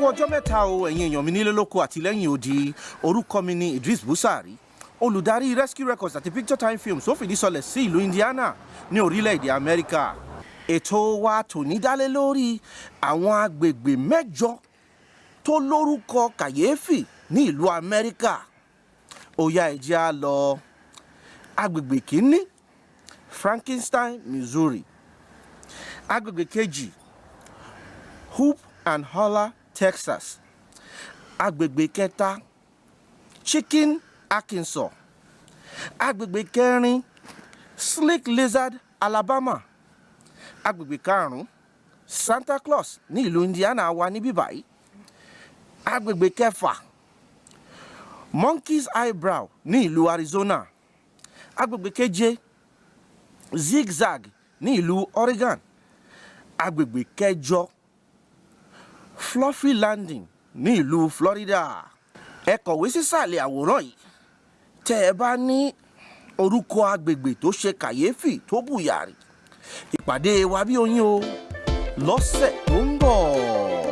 Kú ọjọ́ mẹ́ta o, ẹ̀yin èèyàn mi nílé lóko àti lẹ́yìn odi. Orúkọ mi ni Idris Busari, olùdarí Rescue Records àti Picture Time Films tó fìdí sọlẹ̀ sí ìlú Indiana ní orílẹ̀-èdè Amẹ́ríkà. Ètò wa tòní dálé lórí àwọn agbègbè mẹ́jọ tó lórúkọ kàyéfì ní ìlú Amẹ́ríkà. Ó yá, ẹ jẹ́ á lọ. Agbègbè kìíní, Frankenstein, Missouri. Agbègbè kejì, Hoop and Holler, Texas. Agbègbè kẹta, Chicken, Arkansas. Agbègbè kẹrin, Slick Lizard, Alabama. Agbègbè karùn-ún, Santa Claus ní ìlú Indiana wà níbí báyìí. Agbègbè kẹfà, Monkey's Eyebrow ní ìlú Arizona. Agbègbè keje, Zigzag ní ìlú Oregon. Agbègbè kẹjọ, Fluffy Landing ní ìlú Florida. Ẹ kọ̀wé sísàlẹ̀ àwòrán yìí tẹ́ ẹ bá ní orúkọ agbègbè tó ṣe kàyéfì tó bùyàrì. Ìpàdé wa bí oyin o lọ́sẹ̀ tó ń bọ̀.